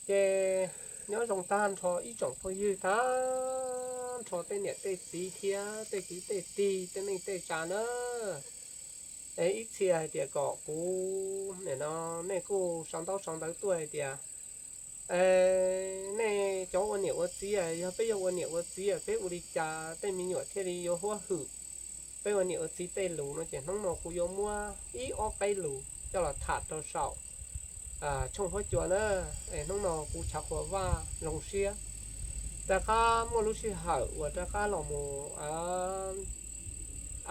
Ces nyob zoo tag nrho ib tsoom phooj ywg, tag nrho tej niam tej txiv thiab tej kwv tej tij, tej neej tej tsav na. Es ib txhia hais tias kom kuv nim no, nej kuj sau ntaub sau ntawv tuaj hais tias, nej cov ua niam ua txiv, yog peb yuav ua niam ua txiv peb ua li cas tej me nyuam thiaj li yuav huab hwm peb ua niam ua txiv tej lus no. Ces hnub no kuv yuav muab ib ob qeb lus coj los tham rau saum tshooj huab cua na. Es hnub no kuv Tshav Qhua Vaj zoo siab rov qab muaj lub sij hawm uas rov qab los mus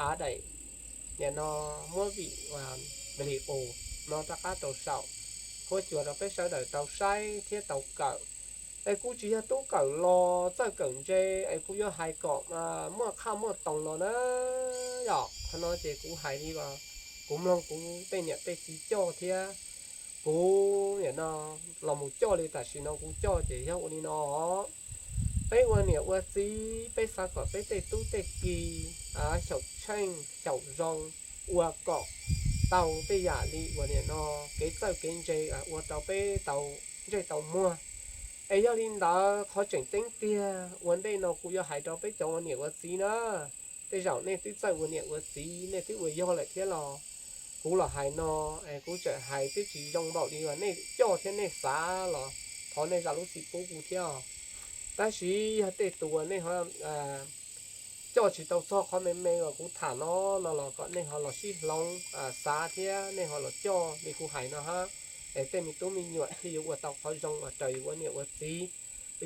av daim, nim no muab vim video no rov qab rau saum huab cua rau peb sawv daws tau saib thiab tau kawm. Es kuv tsis yog tub kawm los txawj kawm ntse es kuv yuav hais kom muaj qhaj muaj toos los na. Yog qhov no ces kuv hais li, kuv mloog kuv tej niam tej txiv coj thiab kuv nim no los mus coj li tam sim no kuv coj ces yog ua li no. Peb ua niam ua txiv peb xav kom peb tej tub tej ki xyaum tsheej xyaum zoo, ua kom tau tej yam li uas nim no kev txawj kev ntse ua rau peb tau ntsej tau muag. Es yog li ntawd qhov tseem ceeb tiag ua ntej no kuv yuav hais rau peb cov ua niam ua txiv na. Tej zaum nej twb txawj ua niam ua txiv, nej twb ua yog lawm thiab los kuv los hais no, kuv tseem hais twb tsis zoo npaum li uas nej coj thiab nej xav los thov nej zam lub txim pub kuv thiab. Tab sis yog tej tus uas nej ho coj tsis tau txog qhov me me uas kuv tham no no los kom nej ho los sib hloov xav thiab nej ho los coj li kuv hais no hab. Es tej me tub me nyuam thiaj yuav ua tau qhov zoo uas raws yus ua niam ua txiv.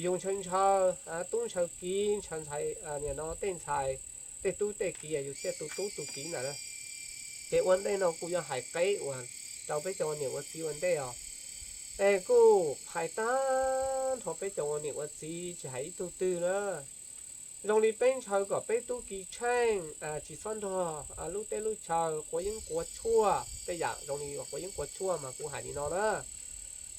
Yus ntshaw ntshaw tub ntshaw kiv ntshaw ntxhais, nim no tej ntxhais, tej tub tej kiv yus thiaj tu tub tu kiv ntawd. Ces ua ntej no kuv yuav hais qeb uas rau peb cov ua niam ua txiv ua ntej os. Es kuj hais tag nrho peb cov ua niam ua txiv tsis hais ib tug twg na. Zoo li peb ntshaw kom peb tub ki tsheej tsis txhob nrog lub teb lub chaw quav yeeb quav tshuaj, tej yam zoo li quav yeeb quav tshuaj mas kuv hais li no na.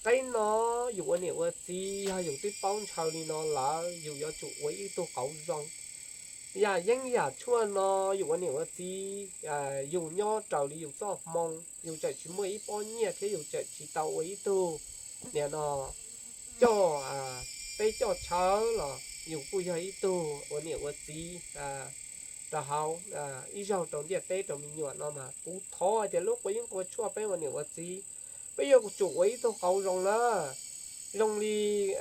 Qeb no yus ua niam ua txiv yog yus twb paub ntshaw li no lawm yus yuav tsum ua ib tug qauv zoo. Yam yeeb yam tshuaj no yus ua niam ua txiv, yus nyob raws li yus txoj hmoo, yus tseem tsis muaj ib pob nyiaj thiab yus tseem tsis tau ua ib tug, nim no, coj, peb coj chaw los yus kuj yog ib tug ua niam ua txiv rau hauv ib zaug rau ntiaj teb rau me nyuam no mas kuv thov hais tias lub quav yeeb quav tshuaj peb ua niam ua txiv, peb yuav tsum ua ib tug qauv zoo na. Zoo li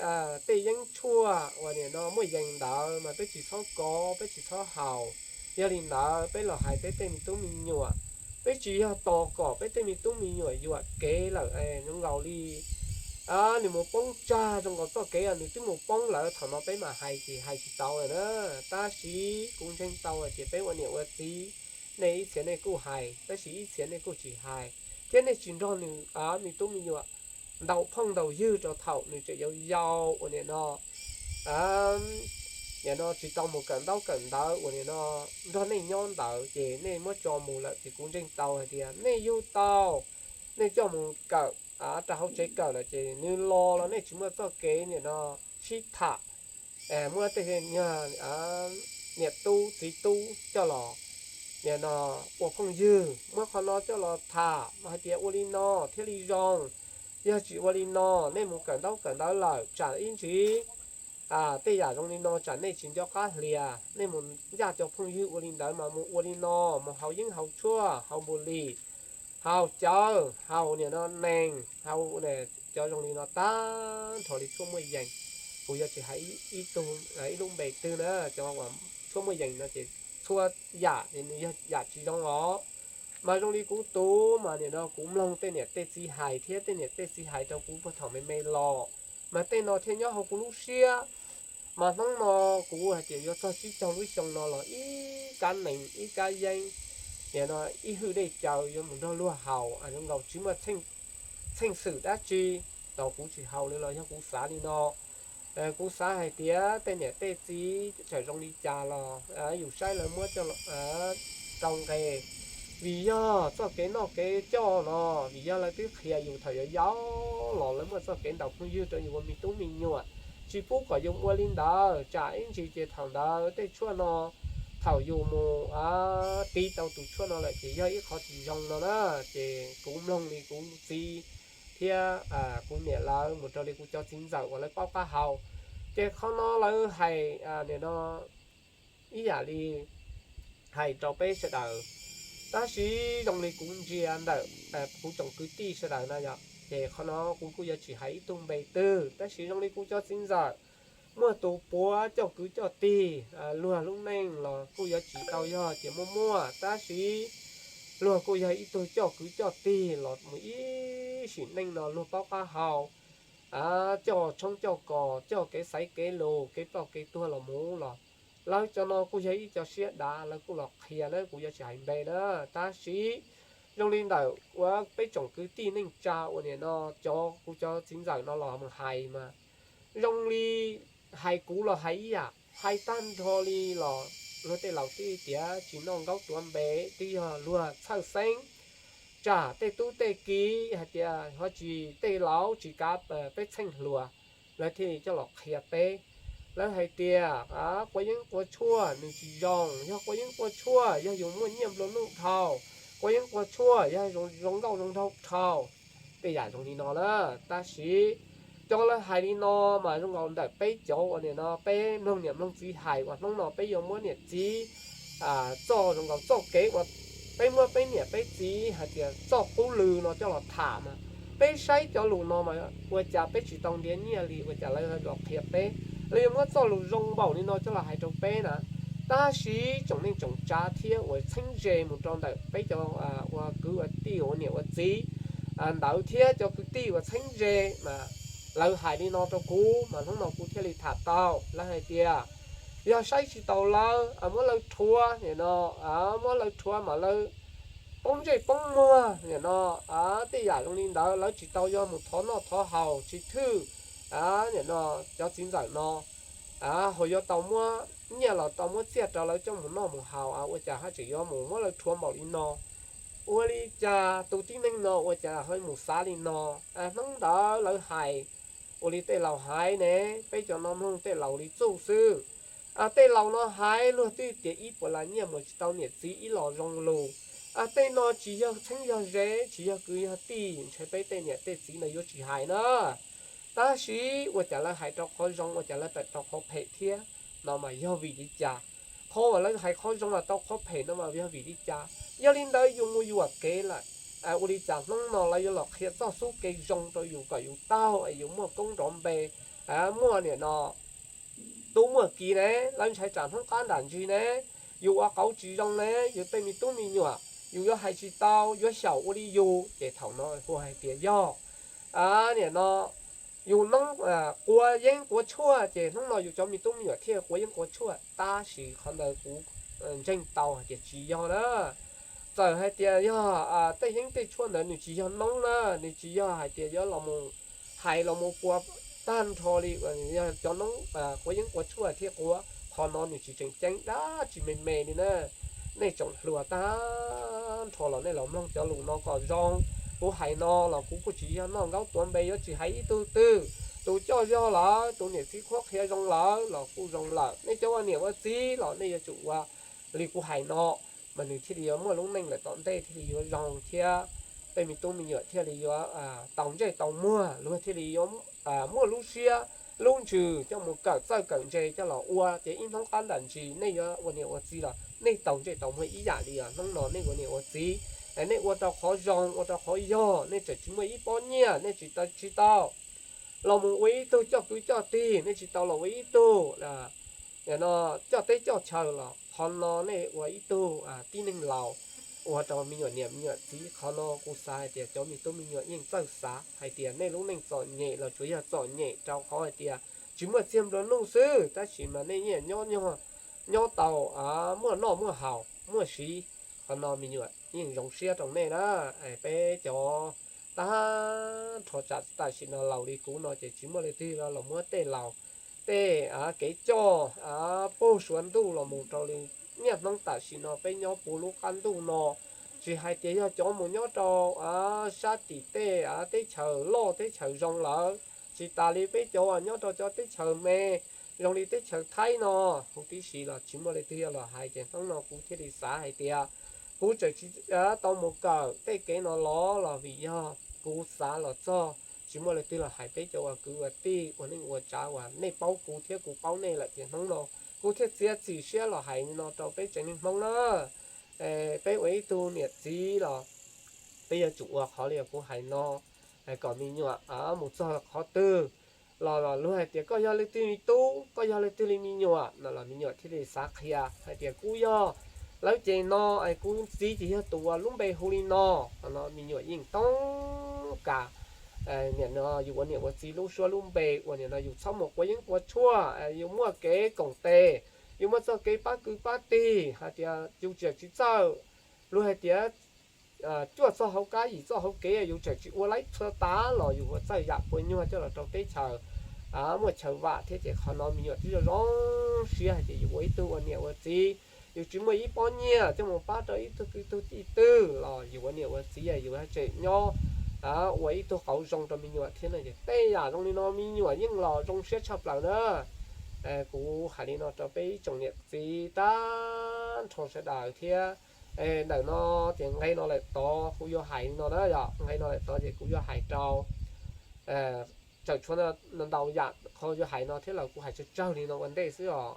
tej yeeb tshuaj uas nim no muaj yees ntawd mas peb tsis txhob kov, peb tsis txhob haus. Yog li ntawd peb los hais peb tej me tub me nyuam, peb tsis yog tos kom peb tej me tub me nyuam yuam kev lawm zoo nkaus li nws mus poob tsag zoo nkaus txoj kev nws twb mus poob lawm, thaum no peb mam hais ces hais tsis tau lawm na. Tab sis kuv ntseeg tau hais tias peb ua niam ua txiv, nej ib txhia nej kuj hais tab sis ib txhia nej kuj tsis hais, thiab nej tsis nrog nws me tub me nyuam ntaus phooj ntaus ywg rau thaum nws tseem yau yau uas nim no, nim no tsis tau mus kawm ntaub kawm ntawv uas nim no nrog nej nyob ntawd ces nej muab tso mus lawm ces kuv ntseeg tau hais tias nej yug tau, nej coj mus kawm rau hauv tsev kawm lawm ces nws los los nej tsis muaj txoj kev nim no sib tham, muab tej nyuag niam tub txiv tub coj los nim no ua phooj ywg, muab qhov no coj los tham hais tias ua li no thiaj li zoo. Yog tsis ua li no, nej mus kawm ntaub kawm ntawv lawm tsam ib ntsis tej yam zoo li no tsam nej tsis nco qab hlias, nej mus ncaj cov phooj ywg ua li ntawd mas mus ua li no, mus haus yeeb haus tshuaj, haus npus lis, haus cawv, haus nim no nees, haus cov zoo li no tag nrho li tshuaj muaj yees. Kuv yuav tsis hais ib tug, ib lub npe twg na, cov uas tshuaj muaj yees no ces txhua yam ces nws yog yam tsis zoo os. Mas zoo li kuv tus mas nim no kuv mloog tej niam tej txiv hais thiab tej niam tej txiv hais rau kuv puag thaum me me los, mas tej no thiaj nyob hauv kuv lub siab. Mas hnub no kuv hais tias yuav txog tsib caug lub xyoo no los ib kab nees ib kab yeeb, nim no ib hwj dej cawv yuav mus nrog luag haus zoo nkaus tsis muaj txheej xwm dab tsi, tau kuv tsis haus li los yog kuv xav li no. Kuv xav hais tias tej niam tej txiv txawm zoo li cas los yus saib lawv muab coj rau nqe, vim yog txoj kev noj kev coj no, vim yog lawv twb qhia yus thaum yau yau los lawv muaj txoj kev ntaus phooj ywg rau yus ua me tub me nyuam, tsis pub kom yus ua li ntawd tsam ib ntsis ces thaum ntawd tej tshuaj no, thaum yus mus tiv tau tus tshuaj no lawm ces yog ib qhov tsis zoo no na. Ces kuv mloog li kuv txiv thiab kuv niam lawv mus rau li kuv cov txiv ntxawm uas lawv paub qab hau. Ces qhov no lawv hais nim no ib yam li hais rau peb sawv daws. Tab sis zoo li kuv ntsia ntawm kuv tsoom kwv tij sawv daws no yom, ces qhov no kuv kuj yuav tsis hais ib tug npe twg, tab sis zoo li kuv cov txiv ntxawm muaj tus puav coj kwv coj tij, luag lub neej los kuj yuav tsis tau yog tias muaj muaj, tab sis luag kuj yog ib tug coj kwv coj tij los mus ib sim neej no luag paub qab hau, coj tshoob coj kos, coj kev xaiv kev lus, kev ploj kev tuag los mus los lawv cov no kuj yog ib co siab dav, lawv kuj los qhia, lawv kuv yuav tsis hais npe na. Tab sis zoo li ntawm uas peb tsoom kwv tij neej tsa uas nim no cov kuv cov txiv ntxawm no los mus hais mas zoo li hais kuv los hais ib yam, hais tag nrho li los luag tej laus twb tias tsis noj nkaub tuav npe, twb yog luag txhawj xeeb tsam tej tub tej kiv hais tias ho tsis tej laus tsis kav peb txheej hluas, lawv thiaj coj los qhia peb. Lawv hais tias quav yeeb quav tshuaj nws tsis zoo, yog quav yeeb quav tshuaj yog yus muaj nyiaj nplua nuj dhau, quav yeeb quav tshuaj yog zoo nkauj zoo nraug dhau, tej yam zoo li no na. Tab sis cov lawv hais li no mas zoo nkaus ntawm peb cov uas nim no peb mloog niam mloog txiv hais uas hnub no peb yuav muab niam txiv txoj zoo nkaus txoj kev uas peb muab peb niam peb txiv hais tias txoj qub lw no coj los tham mas peb saib cov lus no mas ua cas peb tsis tau ntiav nyiaj li, ua cas lawv los qhia peb, lawv yuav muab txoj lus zoo npaum li no coj los hais rau peb na. Tab sis tsoom neej tsoom tsav thiab uas txheeb ze mus rau ntawm peb cov ua kwv ua tij ua niam ua txiv ntawd thiab cov kwv tij uas txheeb ze mas lawv hais li no rau kuv mas hnub no kuv thiaj li tham tau. Lawv hais tias yog saib tsis taus lawv, muab lawv rhuav nim no, muab lawv rhuav mas lawv poob ntsej poob muag nim no, tej yam zoo li ntawd lawv tsis tau yuav mus thov noj thov haus tsis thwj nim no cov txiv ntxawm no, ho yuav tau muab nyiaj los tau muab txiaj rau lawv coj mus noj mus haus, ua cas haj tseem yuav mus muab lawv rhuav npaum li no. Ua li cas tus tib neeg no ua cas ho mus xav li no? Hnub ntawd lawv hais ua li tej laus hais ne, peb cov no mloog tej laus li txuj xwb. Tej laus no hais luag twb tias ib puas las nyiaj mus tsis tau niam txiv ib los zoo lus. Tej no tsis yog txheeb yog ze, tsis yog kwv yog tij, ntshe peb tej niam tej txiv no yuav tsis hais na. Tab sis ua cas lawv hais rau qhov zoo, ua cas lawv tawm rau qhov phem thiab no mas yog vim li cas? Qhov uas lawv hais qhov zoo los tau qhov phem no mas yog vim li cas? Yog li ntawd yus mus yuam kev lawm, ua li cas hnub no lawv yuav los qhia txoj xub kev zoo rau yus kom yus taug es yus muaj koob nrov npe, muaj nim no tub muaj ki ne, lawv ntshai tsam hnub qab nram ntsis ne, yus ua qauv tsis zoo ne, yus tej me tub me nyuam yus yuav hais tsis tau, yuav xyaum ua li yus, ces thaum no hu hais tias yog nim no yus noob quav yeeb quav tshuaj ces hnub no yus cov me tub me nyuam thiaj quav yeeb quav tshuaj, tab sis qhov ntawd kuv ntseeg tau hais tias tsis yog na. Txawm hais tias yog tej yeeb tej tshuaj ntawd nws tsis yog noob na, nws tsis yog hais tias yuav los mus hais los mus pua tag nrho li yog cov noob quav yeeb quav tshuaj thiaj quav, qhov no nws tsis tseem ceeb dab tsi me me li na. Nej tsoom hluas tag nrho los nej los mloog cov lus no kom zoo. Kuv hais no los kuv kuj tsis yog noj nkaub tuav npe, yuav tsis hais ib tug twg. Tus coj zog lawm, tus niam txiv qhuab qhia zoo lawm los kuj zoo lawm. Nej cov ua niam ua txiv los nej yuav tsum ua li kuv hais no, mas nws thiaj li yuav muaj lub neej lawm tom ntej thiaj li yuav zoo thiab tej me tub me nyuam thiaj li yuav tau ntsej tau muag, luag thiaj li yuav muaj lub siab lub ntsws coj mus kawm txawj kawm ntse coj los ua, ces ib hnub qab nram ntsis nej yuav ua niam ua txiv los nej tau ntsej tau muag ib yam li os. Hnub no nej ua niam ua txiv, nej ua rau qhov zoo ua rau qhov yog, nej tseem tsis muaj ib pob nyiaj, nej tsis tau tsis tau los mus ua ib tug coj kwv coj tij, nej tsis tau los ua ib tug no coj teb coj chaw los qhov no nej ua ib tug tib neeg laus ua rau me nyuam niam me nyuam txiv. Qhov no kuv xav hais tias cov me tub me nyuam yeej txawj xav hais tias nej lub neej txom nyem los tsuas yog txom nyem rau qhov hais tias tsis muaj txiag nplua nuj xwb, tab sis mas nej yeej nyob nyob tau, muaj noj muaj haus muaj siv. Qhov no me nyuam yeej zoo siab rau nej na. Peb cov tag nrho tam sim no laus li kuv no ces tsis muaj leej twg los muab tej laus tej kev coj puag suav ntuj los mus rau li niaj hnub tam sim no peb nyob puv lub qab ntuj no. Tsis hais tias yog cov mus nyob rau sab tim tej teb chaws loj teb chaws zoo lawm, tsis tas li peb cov nyob rau cov teb chaws me zoo li teb chaws Thaib no huv tib si los tsis muaj leej twg yuav los hais. Ces hnub no kuv thiaj li xav hais tias kuv tseem tsis tau mus kawm tej kev no los los vim yog kuv xav los txog, tsis muaj leej twg los hais peb cov uas kwv uas tij uas neej ua tsav uas nej paub kuv thiab kuv paub nej lawm ces hnub no kuv thiaj txiav txim siab los hais li no rau peb tsev neeg Hmoob na. Peb ua ib tug niam txiv los peb yuav tsum ua qhov li kuv hais no, kom me nyuam mus txog qhov twg los luag hais tias koj yog leej twg li tub, koj yog leej twg li me nyuam no los me nyuam thiaj li xav qhia hais tias kuv yog lawv ces no, kuv txiv ces yog tus uas lub npe hu li no. Qhov no me nyuam yeej toob kas. Nim no yus ua niam ua txiv lub suab lub npe uas nim no yus txhob mus quav yeeb quav tshuaj, yus muaj kev koom tes, yus muaj txoj kev pab kwv pab tij hais tias yus tseem tsis txawj, luag hais tias cuaj txoj hauv kab yim txoj hauv kev, yus tseem tsis ua laib txhua tas los yus ua txawj yam puas nyuag coj los rau teb chaws muaj chaw vam thiab. Ces qhov no me nyuam twb zoo zoo siab hais tias yus ua ib tug ua niam ua txiv, yus tsis muaj ib pob nyiaj coj mus pab rau ib tug kwv tug tij twg los yus ua niam ua txiv yus tseem nyob ua ib tug qauv zoo rau me nyuam thiab no ces tej yam zoo li no me nyuam yeej los zoo siab tshaj plaws na. Kuv hais li no rau peb ib tsoom niam txiv tag nrho sawv daws thiab. Ntawm no ces nqe no lawm tod kuv yuav hais li no na yom, nqe no lawm tod ces kuv yuav hais rau, tseem tshuav ntau yam qhov yuav hais no thiab los kuv hais tsawg tsawg li no ua ntej xwb os.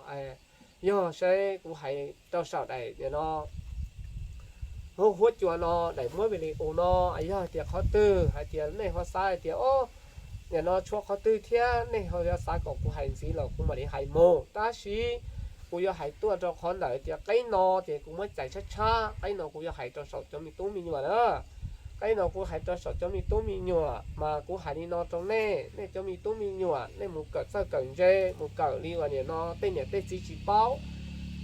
Yog saib kuv hais rau saum daim nim no huab cua no, daim muab video no, yog hais tias qhov twg hais tias nej ho xav hais tias o, nim no tshuav qhov twg thiab nej ho yuav xav kom kuv hais ntxiv los kuv mam li hais mus, tab sis kuv yuav hais tuaj rau qhov ntawm tias qeb no ces kuv muab cais tshab tshab, qeb no kuv yuav hais rau saum cov me tub me nyuam na. Qeb no kuv hais rau saum cov me tub me nyuam mas kuv hais li no rau nej, nej cov me tub me nyuam nej mus kawm txawj kawm ntse, mus kawm li uas nim no tej niam tej txiv tsis paub,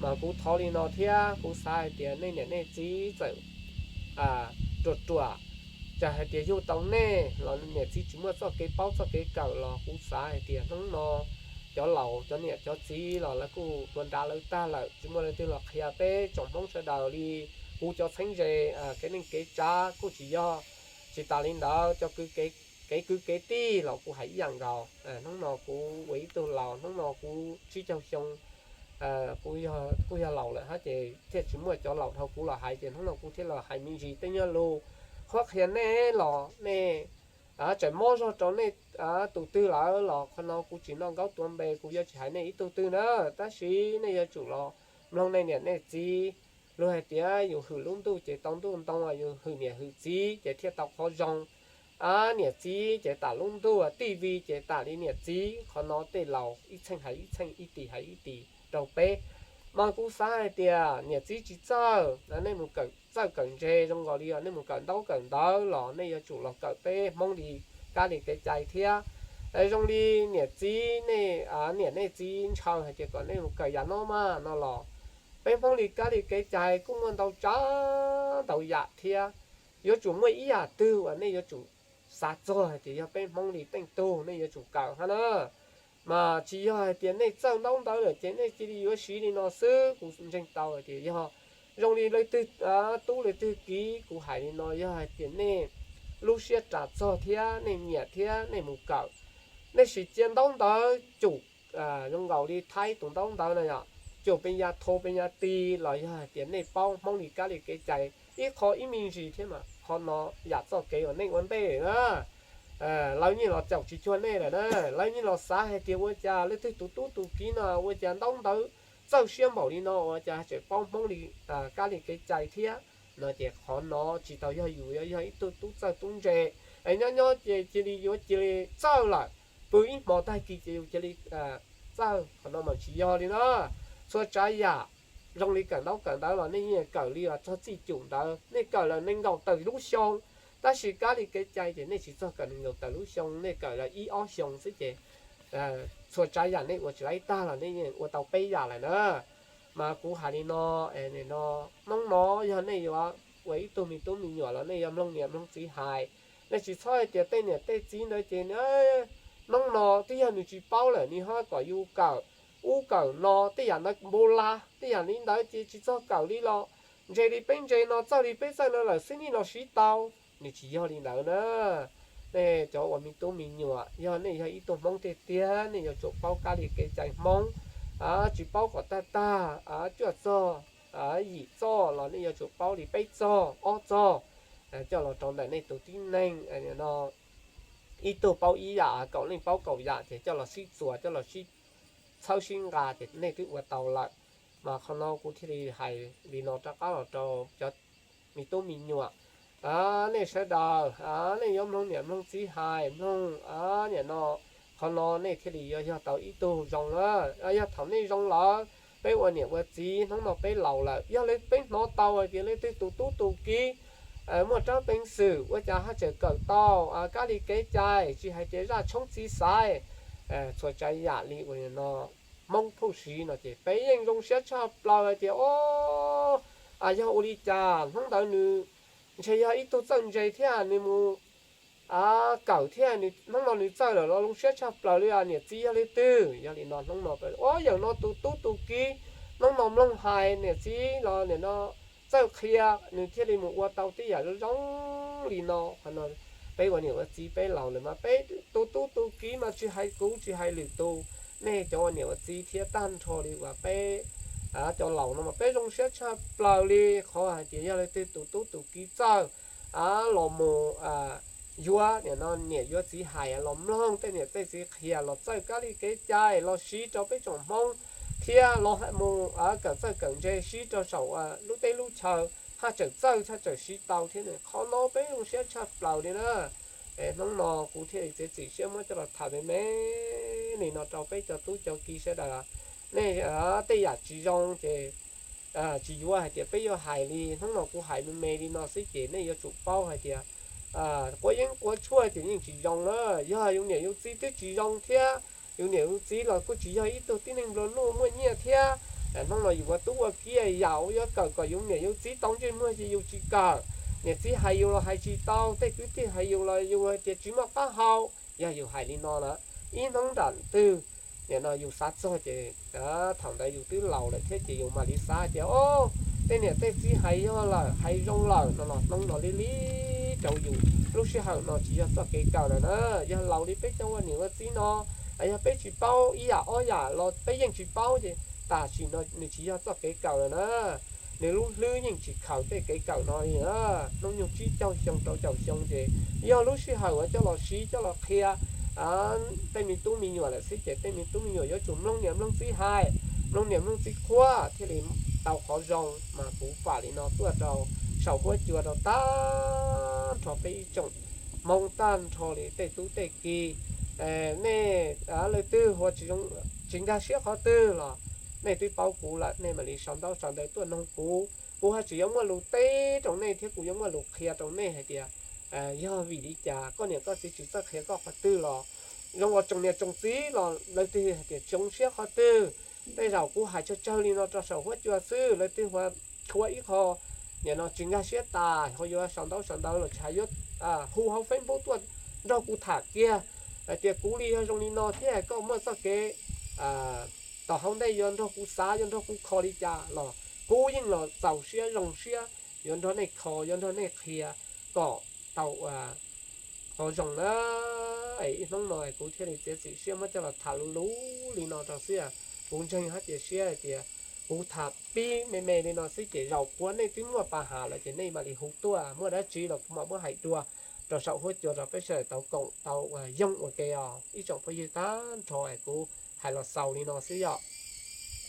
mas kuv thov li no thiab kuv xav hais tias nej niam nej txiv txawm ruam ruam, txawm hais tias yug tau nej los niam txiv tsis muaj txoj kev paub txoj kev kawm los kuv xav hais tias hnub no cov laus cov niam cov txiv los lawv kuj tua nrad lawv tag lawm, tsis muaj leej twg los qhia peb tsoom Hmoob sawv daws li. Kuv cov txheeb ze kev neej kev tsav kuj tsis yog, tsis tas li ntawd cov kev kwv kev tij los kuv hais ib yam nkaus. Hnub no kuv ua ib tug laus, hnub no kuv tsib caug xyoo, kuj yog laus lawm hab ces thiaj tsis muaj cov laus dhau kuv los hais ces hnub no kuv thiaj los hais me ntsis tej nyuag lus qhuab qhia nej los nej tseem mob zog rau nej tus twg lawm los qhov no kuv tsis noj nkaub tuav npe, kuv yuav tsis hais nej ib tug twg na, tab sis nej yuav tsum los mloog nej niam nej txiv. Luag hais tias yus hwm lub ntuj ces tau ntuj ntoo, yus hwm niam hwm txiv ces thiaj tau qhov zoo. Niam txiv ces tam lub ntuj, tij vi ces tam li niam txiv, qhov no tej laus ib txheej hais ib txheej, ib tis hais ib tis rau peb. Mas kuv xav hais tias niam txiv tsis txawj, nej mus kawm txawj kawm ntse zoo nkaus li nej mus kawm ntaub kawm ntawv los nej yuav tsum los kawm peb Hmoob li kab li kev cai thiab. Zoo li niam txiv nej, niam nej txiv ntshaw hais tias kom nej mus kawm yam no mas no los peb Hmoob li kab li kev cai kuj muaj ntau tsav ntau yam thiab. Yuav tsum muaj ib yam twg uas nej yuav tsum xav txog hais tias yog peb Hmoob li teej tug nej yuav tsum kawm hab na. Mas tsis yog hais tias nej txawj ntaub ntawv lawm ces nej cia li yuav siv li no xwb. Kuv ntseeg tau hais tias yog zoo li leej twg tub leej twg kiv kuv hais li no, yog hais tias nej lub siab ras txog thiab nej nyiam thiab nej mus kawm, nej sim cia ntaub ntawv cum zoo nkaus li Thaib tus ntaub ntawv na yom, cum pes yas tho pes yas ti los yog hais tias nej paub Hmoob li kab li kev cai ib qho ib me ntsis thiab mas qhov no yam txoj kev uas nej ua ntej na, lawv yeej los caum tsis cuag nej lawm na. Lawv yeej los xav hais tias ua cas leej twg tus tub tus kiv no ua cas ntaub ntawv txawj siab npaum li no, ua cas tseem paub Hmoob li kab li kev cai thiab no ces qhov no tsis tau yog yus yog ib tug tub txawj tub ntse. Es nyob nyob ces cia li yuav cia li txawj lawm, pw ib hmo tag kis ces yus cia li txawj, qhov no mas tsis yog li na. Txhua tsav yam zoo li kawm ntaub kawm ntawv los nej yeej kawm li txog txij cum ntawd, nej kawm lawm nees nkaum tawm lub xyoo, tab sis kab li kev cai ces nej tsis txog kawm nees nkaum tawm lub xyoo, nej kawm lawm ib ob xyoo xwb ces txhua tsav yam nej ua tsis laib tag los nej yeej ua tau peb yam lawm na. Mas kuv hais li no, no, hnub no yog nej yuav ua ib tug me tub me nyuam los nej yuav mloog niam mloog txiv hais, nej tsis txhob hais tias tej niam tej txiv ntawd ces hnub no twb yog nws tsis paub lawm nws ho kom yus kawm ub kawm no, tej yam ntawd npu la tej yam li ntawd ces tsis txog kawm li los ntse li peb ntse no, txawj li peb txawj no lawm xwb nej los siv tau. Nws tsis yog li ntawd na. Nej cov uas me tub me nyuam, yog nej yog ib tug Hmoob tiag tiag nej yuav tsum paub kab li kev cai Hmoob, tsis paub kom tag tag, cuaj txog yim txoj los nej yuav tsum paub li peb txog ob txog. coj los rau ntawm nej tus tib neeg no, ib tug paub ib yam, kaum leej paub kaum yam, ces coj los sib txuas, coj los sib txhawb sib nqa, ces nej twb ua tau lawm. Mas qhov no kuv thiaj li hais li no rov qab los rau cov me tub me nyuam, nej sawv daws, nej yuav mloog niam mloog txiv hais, mloog niam no, qhov no nej thiaj li yuav yog tau ib tug zoo na. Yog thaum nej zoo lawm, peb ua niam ua txiv hnub no peb laus lawm, yog li peb hnov tau hais tias leej twg tus tub tus kiv muaj rab peev xwm ua cas haj tseem kawm tau kab li kev cai, tsis hais tias zaj tshoob txiv xaiv, txhua tsav yam li uas no Hmoob phuj siv no ces peb yeej zoo siab tshaj plaws hais tias, o, yog ua li cas hnub ntawd nws ntshe yog ib tug txawj ntse thiab nws mus kawm thiab hnub no nws txawj lawm los zoo siab tshaj plaws li. Niam txiv yog leej twg? Yog li no hnub no, o, yawm no tus tub tus kiv, hnub no mloog hais niam txiv los nim no txawj qhia, nws thiaj li mus ua tau tej yam zoo zoo li no. Qhov no peb ua niam ua txiv peb laus lawm mas peb tus tub tus kiv mas tsis hais kuv tsis hais lwm tus, nej cov ua niam ua txiv thiab tag nrho li uas peb cov laus no mas peb zoo siab tshaj plaws li. Qhov hais tias yog leej twg tus tub tus kiv txawj los mus yuav nim no niam yuav txiv hais los mloog tej niam tej txiv qhia los txawj kab li kev cai los siv rau peb tsoom Hmoob, thiab los mus kawm txawj kawm ntse siv rau saum lub teb lub chaw, haj tseem txawj haj tseem siv tau thiab. Qhov no peb zoo siab tshaj plaws li na. Hnub no kuv thiaj li txiav txim siab muab coj los tham me me li no rau peb cov tub cov kiv sawv daws. Nej tej yam tsis zoo ces tsis yuav hais tias peb yuav hais li. Hnub no kuv hais me me li no xwb ces nej yuav tsum paub hais tias quav yeeb quav tshuaj ces yeej tsis zoo na. Yog yus niam yus txiv twb tsis zoo thiab, yus niam yus txiv los kuj tsis yog ib tug tib neeg nplua nuj muaj nyiaj thiab. Hnub no yus ua tub ua kiv yam uas yuav kawm kom yus niam yus txiv tau ntsej muag ces yus tsis kawm. Niam txiv hais yus los hais tsis tau, tej kwv tij hais yus los yus hais tias tsis muaj qab hau. Yog yus hais li no na, ib hnub nram twg nim no yus xav txog ces thaum ntawd yus twb laus lawm thiab ces yus mam li xav tias, o, tej niam tej txiv hais yog lawm hais zoo lawm no los hnub no li li rau yus lub sij hawm no tsis yog txoj kev kawm lawm na. Yog laus li peb cov ua niam ua txiv no, yog peb tsis paub ib yam ob yam los peb yeej tsis paub ces tam sim no nws tsis yog txoj kev kawm lawm na. Nws lub hlwb yeej tsis khaws tej kev kawm no li na. Hnub nyoog tsib caug xyoo rau caum xyoo ces yog lub sij hawm uas coj los siv coj los qhia tej me tub me nyuam lawm xwb ces tej me tub me nyuam yuav tsum mloog niam mloog txiv hais, mloog niam mloog txiv qhuab thiaj li tau qhov zoo. Mas kuv fam li no tuaj rau saum huab cua rau tag nrho peb ib tsoom Hmoob tag nrho li tej tub tej kiv. Nej leej twg uas tsis nkag siab qhov twg los nej twb paub kuv lawm, nej mam li sau ntaub sau ntawv tuaj noog kuv. Kuv haj tseem yuav muaj lus teb rau nej thiab kuv yuav muaj lus qhia rau nej hais tias yog vim li cas koj niam koj txiv tsis txawj qhia koj qhov twg los zoo ua tsoom niam tsoom txiv los leej twg hais tias tsoov siab qhov twg. Tej zaum kuv hais tsawg tsawg li no rau saum huab cua xwb, leej twg ua tshuav ib qho nim no tsis nkag siab tas ho yuav sau ntaub sau ntawv los tsis hais yuav hu hauv Facebook tuaj nrog kuv tham kiag hais tias kuv li yog zoo li no thiab koj muaj txoj kev tom hauv ntej yuav nrog kuv xav yuav nrog kuv kho li cas los kuv yeej los txaus siab zoo siab yuav nrog nej kho yuav nrog nej qhia kom tau qhov zoo na. Ib hnub no kuv thiaj li txiav txim siab muab coj los tham luv luv li no rau xwb. Kuv ntseeg hab cia siab hais tias kuv tham pib me me li no xwb ces zaum puav nej twb muaj pa has lawm ces nej mam li hu tuaj, muaj dab tsi los kuv mam muab hais dua rau saum huab cua rau peb sawv daws tau koom tau yoog ua ke os ib tsoom phooj ywg tag nrho. Kuv hais los xaus li no xwb yom.